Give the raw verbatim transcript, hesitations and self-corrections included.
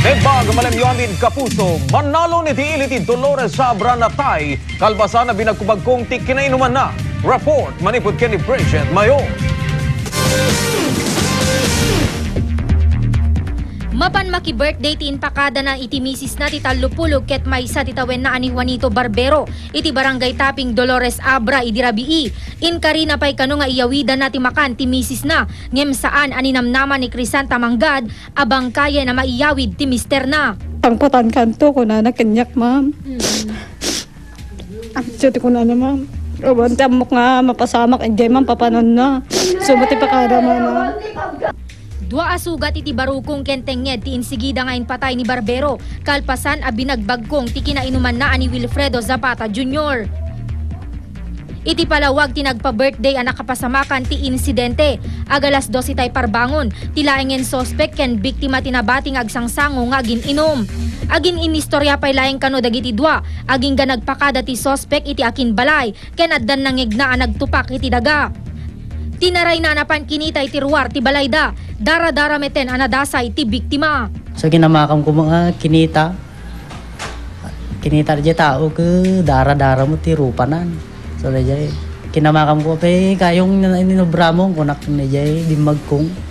Imbag malemyo amin kapuso, mannalon iti ili ti Dolores Abra natay, kalpasan a binagkubagkong ti kinainumanna. Report manipud ken ni Bridget Mayo. Mapan maki-birthday ti impakadana iti misisna ti tallopulo ket maysa ti tawenna a ni Juanito Barbero iti Barangay Taping Dolores Abra idi rabii. Inkarina pay kano nga iyawidanna ti makan ti misisna ngem saan a ninamnama ni Crisanta Manggad a bangkayen a maiyawid ti misterna. Pangpatan kanto, kunana kaniak, ma'am. Siya ti kunana, ma'am. Awan ti ammok nga mapasamak, idiay, ma'am, papanonna. Sumo ti pakadamana. Dua a sugat iti barukong ken tengnged ti insigida nga impatay ni Barbero, kalpasan a binagbagkong ti kinainumanna a ni Wilfredo Zapata Junior. Iti palawag ti nagpa-birthday a nakapasamakan ti insidente, ag alas dose tay parbangon, ti laengen suspek ken biktima ti nabati nga agsangsango nga agin-inum. Agin-inistorya pay laeng kano dagiti dua, agingga nagpakada ti suspek iti akinbalay, ken addan nangegna a nagtupak iti daga. Tinarayna a napan kinita iti ruar ti balayda, dara-dara meten a nadasay ti biktima. So, kinamakam ko nga kinita. Kinita di tao ke dara-dara mo ti rupanan. So, dayjay, kinamakam ko, "Pe, kayong ninubra mo," kunak, dayjay, dimmagkong.